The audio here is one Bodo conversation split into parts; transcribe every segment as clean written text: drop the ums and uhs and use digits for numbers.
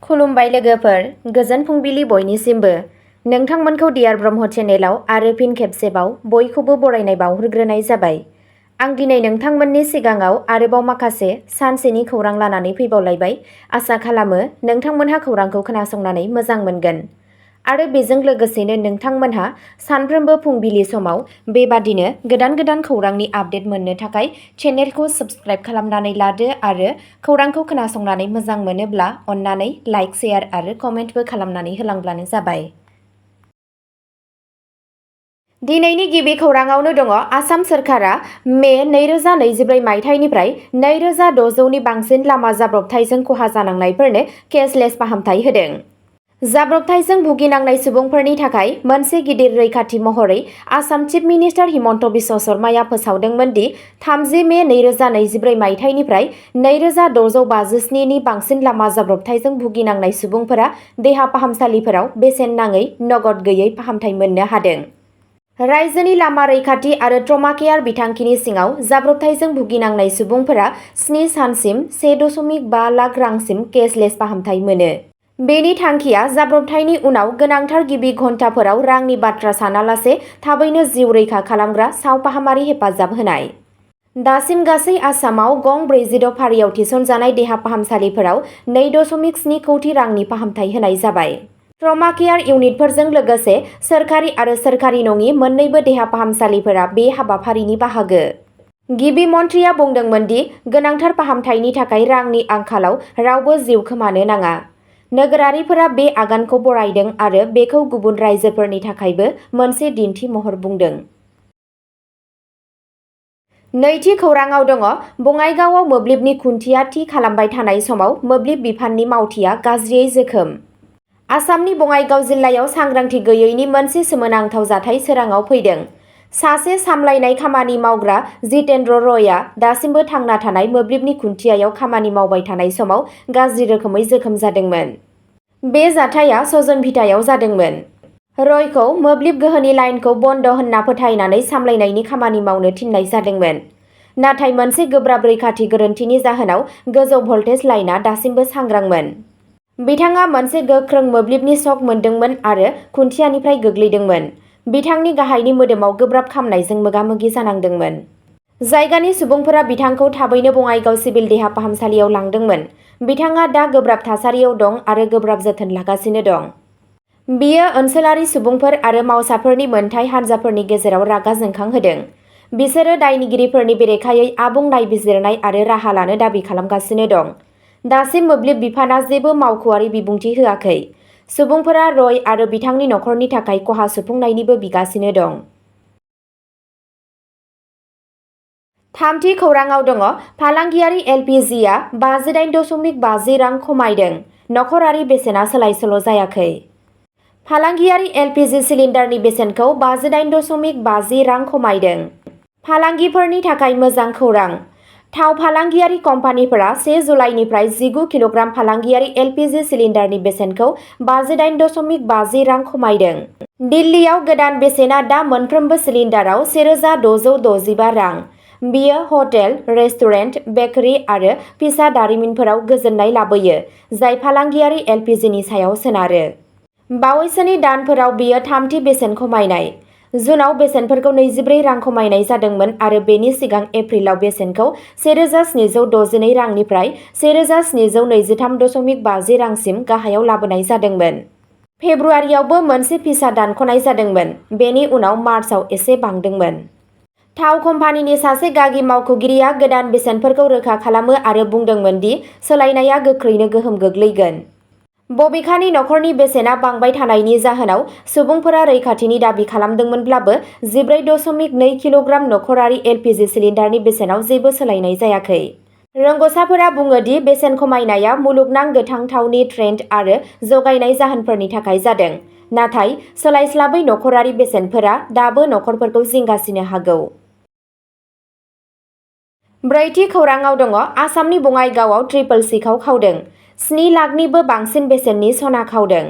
खुलुमबाय लोगोफोर, गोजोन फुंबिलि बयनिसिमबो। नोंथांमोनखौ डियार ब्रह्म चेनेलाव आरो फिन खेबसेबाव बयखौबो बरायनाय बावहरग्रोनाय जाबाय। आं दिनै नोंथांमोननि सिगाङाव आरोबाव माखासे सानसेनि खौरां लानानै फैबावलायबाय। आसा खालामो नोंथांमोनहा खौरांखौ खोनासंनानै मोजां मोनगोन। आरो बेजों लोगोसेनो नोंथांमोनहा सानफ्रोमबो फुंबिलि समाव बेबादिनो गोदान गोदान खौरांनि आपडेट मोननो थाखाय चेनेलखौ साबस्क्राइब खालामनानै लादो आरो खौरांखौ खोनासंनानै मोजां मोनोब्ला अन्नानै लाइक, शेयार आरो कमेन्टबो खालामनानै होलांब्लानो जाबाय। दिनैनि गिबि खौराङावनो दङ आसाम सोरखारा मे 2024 मायथाइनिफ्राय 2600नि बांसिन लामा जाब्रबथायजों खहा जानांनायफोरनो केसलेस फाहामथाय होदों। जाब्रबथायजों भुगिनांनाय सुबुंफोरनि थाखाय मोनसे गिदिर रैखाथि महरै आसाम चिफ मिनिस्टार हिमन्त बिश्व शर्माया फोसावदोंमोन दि 30 मे 2024 मायथाइनिफ्राय 2657 नि बांसिन लामा जाब्रबथायजों भुगिनांनाय सुबुंफोरा देहा फाहामसालिफोराव बेसेन नाङै नगद गैयै फाहामथाय मोननो हादों। रायजोनि लामा रैखाथि आरो ट्रमा केयार बिथांखिनि सिङाव जाब्रबथायजों भुगिनांनाय सुबुंफोरा 7 सानसिम 1.5 लाख रांसिम केसलेस फाहामथाय मोनो। बेनि थांखिया जाब्रबथायनि उनाव गोनांथार गिबि घन्टाफोराव रांनि बाथ्रा सानालासे थाबैनो जिउ रैखा खालामग्रा सावफाहामारि हेफाजाब होनाय। दासिम गासै आसामाव गं 46 फारियाव थिसनजानाय देहा फाहामसालिफोराव 2.7 कौटि रांनि फाहामथाय होनाय जाबाय। ट्रमा केयार इउनिटफोरजों लोगोसे सोरखारि आरो सोरखारि नङि मोन्नैबो देहा फाहामसालिफोरा बे हाबाफारिनि बाहागो। गिबि मन्थ्रिया बुंदोंमोन दि गोनांथार फाहामथायनि थाखाय रांनि आंखालाव रावबो जिउ खोमानो नाङा। नोगोरारिफोरा बे आगानखौ बरायदों आरो बेखौ गुबुन रायजोफोरनि थाखायबो मोनसे दिन्थि महर बुंदों। नैथि खौराङाव दङ बङाइगावआव मोब्लिबनि खुन्थिया थि खालामबाय थानाय समाव मोब्लिब बिफाननि मावथिआ गाज्रियै जोखोम। आसामनि बङाइगाव जिल्लायाव सांग्रांथि गैयैनि मोनसे सोमोनांथाव जाथाय सोराङाव फैदों। सासे सामलायनाय खामानि मावग्रा जितेन्द्र रयआ दासिमबो थांना थानाय मोब्लिबनि खुन्थियायाव खामानि मावबाय थानाय समाव गाज्रि रोखोमै जोखोम जादोंमोन। बे जाथाया सजनभिटायाव जादोंमोन। रयखौ मोब्लिब गोहोनि लाइनखौ बन्द होनना फोथायनानै सामलायनायनि खामानि मावनो थिननाय जादोंमोन। नाथाय मोनसे गोब्राब रैखाथि गोरोन्थिनि जाहोनाव गोजौ भल्टेज लाइनआ दासिमबो सांग्रांमोन। बिथाङा मोनसे गोख्रों मोब्लिबनि शक मोनदोंमोन आरो खुन्थियानिफ्राय गोग्लैदोंमोन। बिथांनि गाहायनि मोदोमाव गोब्राब खामनायजों मोगा-मोगि जानांदोंमोन। जायगानि सुबुंफोरा बिथांखौ थाबैनो बङाइगाव सिभिल देहा फाहामसालियाव लांदोंमोन। बिथाङा दा गोब्राब थासारियाव दं आरो गोब्राब जोथोन लागासिनो दं। बियो ओनसोलारि सुबुंफोर आरो मावसाफोरनि मोनथाय हान्जाफोरनि गेजेराव रागा जोंखांहोदों। बिसोरो दायनिगिरिफोरनि बेरेखायै आबुं नायबिजिरनाय आरो राहा लानो दाबि खालामगासिनो दं। दासिम मोब्लिब बिफानआ जेबो मावख'आरि बिबुंथि होआखै। सुबुंफोरा रय आरो बिथांनि नखरनि थाखाय खहा सुफुंनायनिबो बिगासिनो दं। थामथि खौराङाव दङ फालांगियारि एलपिजिआ 58.50 रां खमायदों। नखरारि बेसेना सोलाय-सोल' जायाखै। फालांगियारि एलपिजि सिलिन्डारनि बेसेनखौ 58.50 रां खमायदों। फालांगिफोरनि थाखाय मोजां खौरां। थाव फालांगियारि कम्पानिफोरा 1 जुलाइनिफ्राय 19 किल'ग्राम फालांगियारि एलपिजि सिलिन्डारनि बेसेनखौ 58.50 रां खमायदों। दिल्लीयाव गोदान बेसेना दा मोनफ्रोमबो सिलिन्डाराव 1665 रां। बेयो हटेल, रेस्टुरेन्ट, बेकारि आरो फिसा दारिमिनफोराव गोजोननाय लाबोयो, जाय फालांगियारि एलपिजिनि सायाव सोनारो। बावैसोनि दानफोराव बेयो थामथि बेसेन खमायनाय। जुनआव बेसेनफोरखौ 24 रां खमायनाय जादोंमोन आरो बेनि सिगां एप्रिलाव बेसेनखौ 1762 रांनिफ्राय 1723.50 रांसिम गाहायाव लाबोनाय जादोंमोन। फेब्रुआरियावबो मोनसे फिसा दानख'नाय जादोंमोन। बेनि उनाव मार्चआव एसे बांदोंमोन। थाव कम्पानिनि सासे गागि मावख'गिरिया गोदान बेसेनफोरखौ रोखा खालामो आरो बुंदोंमोन दि सोलायनायआ गोख्रैनो गोहोम गोग्लैगोन। बबेखानि नखरनि बेसेना बांबाय थानायनि जाहोनाव सुबुंफोरा रैखाथिनि दाबि खालामदोंमोनब्लाबो 14.2 किल'ग्राम नखरारि एलपिजि सिलिन्डारनि बेसेनाव जेबो सोलायनाय जायाखै। रोंग'साफोरा बुङो दि बेसेन खमायनाया मुलुगनां गोथां थावनि ट्रेन्ड आरो जगायनाय जाहोनफोरनि थाखाय जादों, नाथाय सोलायस्लाबै नखरारि बेसेनफोरा दाबो नखरफोरखौ जिंगासिनो हागौ। ब्रैथि खौराङाव दङ आसामनि बङाइगावआव ट्रिपल सिखाव खावदों। 7 लाखनिबो बांसिन बेसेननि सना खावदों।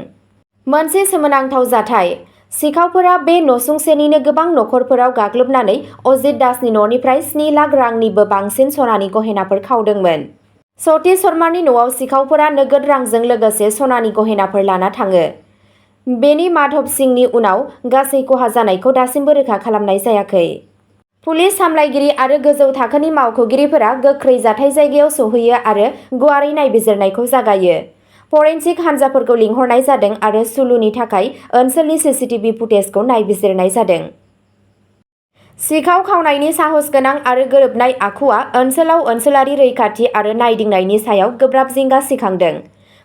मोनसे सोमोनांथाव जाथाय। सिखावफोरा बे नसुंसेनिनो गोबां नखरफोराव गाग्लोबनानै अजित दासनि न'निफ्राय 7 लाख रांनिबो बांसिन सनानि गहेनाफोर खावदोंमोन। सतीश शर्मानि न'आव सिखावफोरा नोगोद रांजों लोगोसे सनानि गहेनाफोर लाना थाङो। बेनि माधव सिंहनि उनाव गासै खहा जानायखौ दासिमबो रोखा खालामनाय जायाखै। पुलिस सामलायगिरि आरो गोजौ थाखोनि मावख'गिरिफोरा गोख्रै जाथाय जायगायाव सौहैयो आरो गुवारै नायबिजिरनायखौ जागायो। फरेन्सिक हान्जाफोरखौ लिंहरनाय जादों आरो सुलुनि थाखाय ओनसोलनि सीसीटीवी फुटेजखौ नायबिजिरनाय जादों। सिखाव खावनायनि साहसगोनां आरो गोरोबनाय आखुआ ओनसोलाव ओनसोलारि रैखाथि आरो नायदिंनायनि सायाव गोब्राब जिंगा सिखांदों।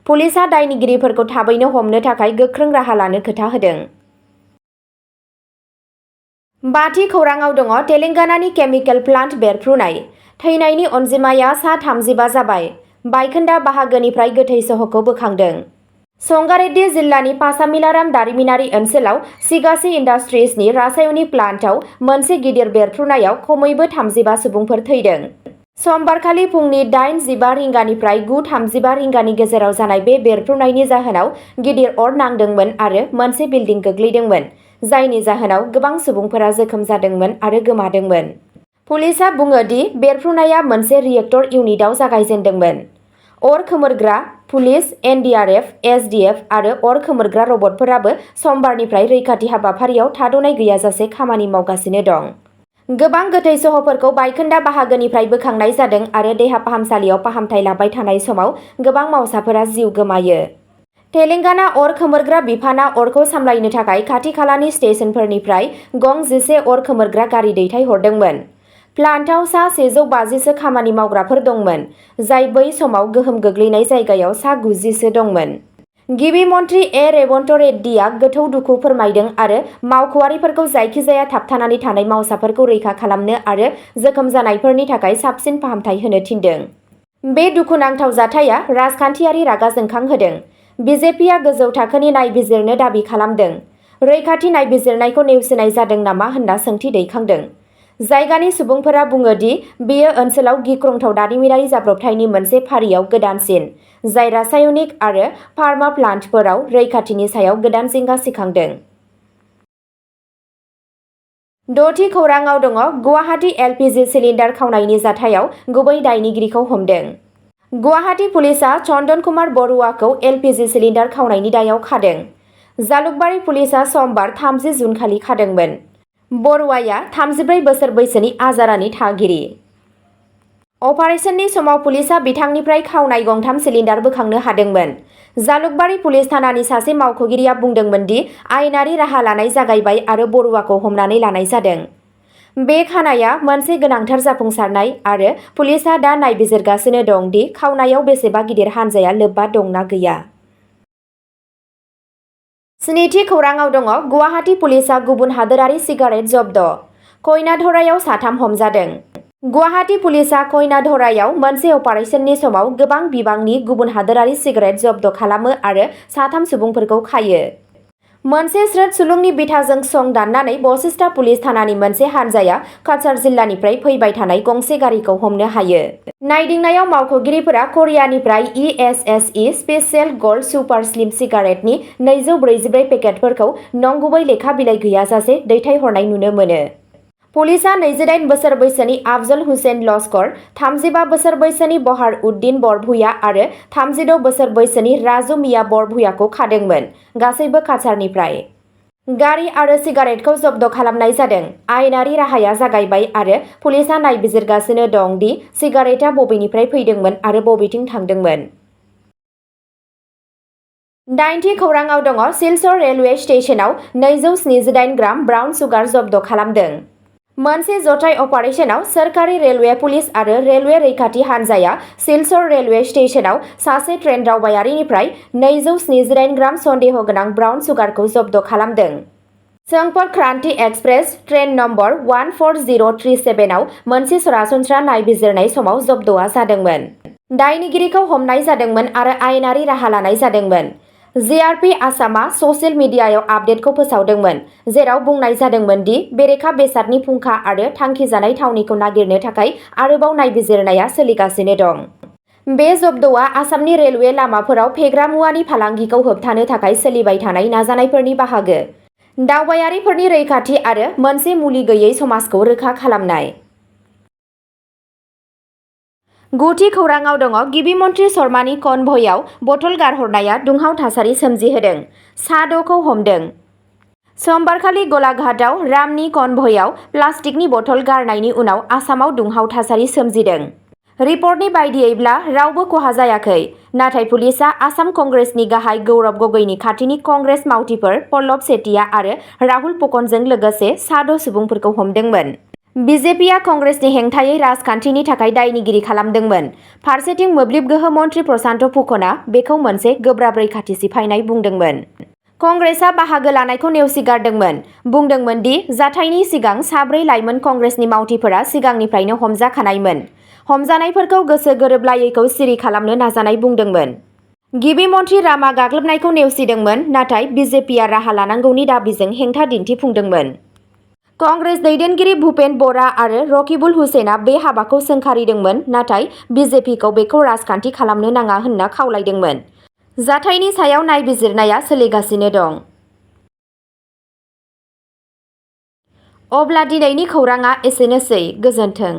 पुलिसआ दायनिगिरिफोरखौ थाबैनो हमनो थाखाय गोख्रों राहा लानो खोथा होदों। बाथि खौराङाव दङ तेलेंगानानि केमिकेल प्लान्ट बेरफ्रुनाय। थैनायनि अनजिमाया सा 35 जाबाय। बायखोन्दा बाहागोनिफ्राय गोथै सह'खौ बोखांदों। संगारेड्डी जिल्लानि पासामिलाराम दारिमिनारि ओनसोलाव सिगासी इन्डास्ट्रिजनि रासायनिक प्लान्टआव मोनसे गिदिर बेरफ्रुनायाव खमैबो 35 सुबुंफोर थैदों। समबारखालि फुंनि 8:15 रिंगानिफ्राय 9:35 रिंगानि गेजेराव जानाय बे बेरफ्रुनायनि जाहोनाव गिदिर अर नांदोंमोन आरो मोनसे बिल्डिं गोग्लैदोंमोन, जायनि जाहोनाव गोबां सुबुंफोरा जोखोम जादोंमोन आरो गोमादोंमोन। पुलिसआ बुङो दि बेरफ्रुनाया मोनसे रिएक्टर इउनिटआव जागायजेन्दोंमोन। अर खोमोरग्रा, पुलिस, एनडीआरएफ, एसडीएफ आरो अर खोमोरग्रा रबटफोराबो समबारनिफ्राय रैखाथि हाबाफारियाव थाद'नाय गैयाजासे खामानि मावगासिनो दं। गोबां गोथै सह'फोरखौ बायखोन्दा बाहागोनिफ्राय बोखांनाय जादों आरो देहा फाहामसालियाव फाहामथाय लाबाय थानाय समाव गोबां मावसाफोरा जिउ गोमायो। तेलेंगाना अर खोमोरग्रा बिफानआ अरखौ सामलायनो थाखाय खाथि-खालानि स्टेशनफोरनिफ्राय गं 11 अर खोमोरग्रा गारि दैथायहरदोंमोन। प्लान्टआव सा 150 सो खामानि मावग्राफोर दंमोन, जाय बै समाव गोहोम गोग्लैनाय जायगायाव सा 90 सो दंमोन। गिबि मन्थ्रि ए रेवन्त रेड्डीआ गोथौ दुखु फोरमायदों आरो मावख'आरिफोरखौ जायखिजाया थाबथानानै थानाय मावसाफोरखौ रैखा खालामनो आरो जोखोम जानायफोरनि थाखाय साबसिन फाहामथाय होनो थिनदों। बे दुखुनांथाव जाथाया राजखान्थियारि रागा जोंखांहोदों। बीजेपीआ गोजौ थाखोनि नायबिजिरनो दाबि खालामदों। रैखाथि नायबिजिरनायखौ नेवसिनाय जादों नामा होनना सोंथि दैखांदों। जायगानि सुबुंफोरा बुङो दि बेयो ओनसोलाव गिख्रंथाव दारिमिनारि जाब्रबथायनि मोनसे फारियाव गोदानसिन, जाय रासायनिक आरो फार्मा प्लान्टफोराव रैखाथिनि सायाव गोदान जिंगा सिखांदों। द'थि खौराङाव दङ गुवाहाटी एलपीजी सिलिन्डार खावनायनि जाथायाव गुबै दायनिगिरिखौ हमदों। गुवाहाटी पुलिसआ चन्दन कुमार बरुवाखौ एलपीजी सिलिन्डार खावनायनि दायाव खादों। जालुकबारी पुलिसआ समबार 30 जुन खालि खादोंमोन। बरुवाया 34 बोसोर बैसोनि आजारानि थागिरि। अपारेशननि समाव पुलिसआ बिथांनिफ्राय खावनाय गंथाम सिलिन्डार बोखांनो हादोंमोन। जालुकबारी पुलिस थानानि सासे मावख'गिरिया बुंदोंमोन दि आयेनारि राहा लानाय जागायबाय आरो बरुवाखौ हमनानै लानाय जादों। बे खानाया मोनसे गोनांथार जाफुंसारनाय आरो पुलिसआ दा नायबिजिरगासिनो दं दि खावनायाव बेसेबा गिदिर हानजाया लोब्बा दं ना गैया। स्निथि खौराङाव दङ गुवाहाटी पुलिसआ गुबुन हादोरारि सिगारेट जब्द। कयनाधरायाव साथाम हमजादों। गुवाहाटी पुलिसआ कयनाधरायाव मोनसे अपारेशननि समाव गोबां बिबांनि गुबुन हादोरारि सिगारेट जब्द खालामो आरो साथाम सुबुंफोरखौ खायो। मोनसे स्रोद सुलुंनि बिथाजों सं दाननानै बशिष्टा पुलिस थानानि मोनसे हानजाया काछार जिल्लानिफ्राय फैबाय थानाय गंसे गारिखौ हमनो हायो। नायदिंनायाव मावख'गिरिफोरा करियानिफ्राय इएसएसइ स्पेशेल गल्ड सुपार स्लिम सिगारेटनि 244 पेकेटफोरखौ नंगुबै लेखा बिलाइ गैयाजासे दैथायहरनाय नुनो मोनो। पुलिसआ 28 बोसोर बैसोनि आफजल हुसैन लस्कर, 35 बोसोर बैसोनि बहार उद्दिन बरभुया आरो 36 बोसोर बैसोनि राजु मिया बरभुयाखौ खादोंमोन, गासैबो काछारनिफ्राय। गारि आरो सिगारेटखौ जब्द खालामनाय जादों। आयेनारि राहाया जागायबाय आरो पुलिसआ नायबिजिरगासिनो दं दि सिगारेटआ बबेनिफ्राय फैदोंमोन आरो बबेथिं थांदोंमोन। 8थि खौराङाव दङ सिलचर रेलवे स्टेशनाव 278 ग्राम ब्राउन सुगार जब्द खालामदों। मोनसे जथाय अपारेशनाव सोरखारि रेलवे पुलिस आरो रेलवे रैखाथि हानजाया सिलचर रेलवे स्टेशनाव सासे ट्रेन दावबायारिनिफ्राय 278 ग्राम सन्देह गोनां ब्राउन सुगारखौ जब्द खालामदों। संपर्क क्रान्ति एक्सप्रेस ट्रेन नम्बर 14037 आव मोनसे सरासनस्रा नायबिजिरनाय समाव जब्दआ जादोंमोन। दायनिगिरिखौ हमनाय जादोंमोन आरो आयेनारि राहा लानाय जादोंमोन। जेआरपी आसामआ ससियेल मिडियायाव आपडेटखौ फोसावदोंमोन, जेराव बुंनाय जादोंमोन दि बेरेखा बेसादनि फुंखा आरो थांखिजानाय थावनिखौ नागिरनो थाखाय आरोबाव नायबिजिरनाया सोलिगासिनो दं। बे जब्दआ आसामनि रेलवे लामाफोराव फेग्रा मुवानि फालांगिखौ होबथानो थाखाय सोलिबाय थानाय नाजानायफोरनि बाहागो। दावबायारिफोरनि रैखाथि आरो मोनसे मुलि गैयै समाजखौ रोखा खालामनाय। गुथि खौराङाव दङ गिबि मन्त्रि शर्मानि कनभयआव बथल गारहरनाया दुंहाव थासारि सोमजिहोदों। सा-6खौ हमदों। समबारखालि गलाघाटआव रामनि कनभयआव प्लास्टिकनि बथल गारनायनि उनाव आसामाव दुंहाव थासारि सोमजिदों। रिपर्टनि बायदियैब्ला रावबो खहा जायाखै। नाथाय पुलिसआ आसाम कंग्रेसनि गाहाय गौरब गगैनि खाथिनि कंग्रेस मावथिफोर पल्लब सेतिया आरो राहुल फुकनजों लोगोसे सा-6 सुबुंफोरखौ हमदोंमोन। बिजेपिआ कंग्रेसनि हेंथायै राजखान्थिनि थाखाय दायनिगिरि खालामदोंमोन। फारसेथिं मोब्लिब गोहो मन्त्रि प्रशान्त फुकनआ बेखौ मोनसे गोब्राब रैखाथि सिफायनाय बुंदोंमोन। कंग्रेसआ बाहागो लानायखौ नेवसिगारदोंमोन, बुंदोंमोन दि जाथायनि सिगां 4 लाइमोन कंग्रेसनि मावथिफोरा सिगांनिफ्रायनो हमजाखानायमोन। हमजानायफोरखौ गोसो गोरोबलायैखौ सिरि खालामनो नाजानाय बुंदोंमोन। गिबि मन्त्रि रामा गाग्लोबनायखौ नेवसिदोंमोन, नाथाय बिजेपिआ राहा लानांगौनि दाबिजों हेंथा दिन्थिफुंदोंमोन। कंग्रेस दैदेनगिरि भुपेन बरा आरो रकिबुल हुसेनआ बे हाबाखौ सोंखारिदोंमोन, नाथाय बिजेपिखौ बेखौ राजखान्थि खालामनो नाङा होनना खावलायदोंमोन। जाथायनि सायाव नायबिजिरनाया सोलिगासिनो दं। अब्ला दिनैनि खौराङा एसेनोसै। गोजोन्थों।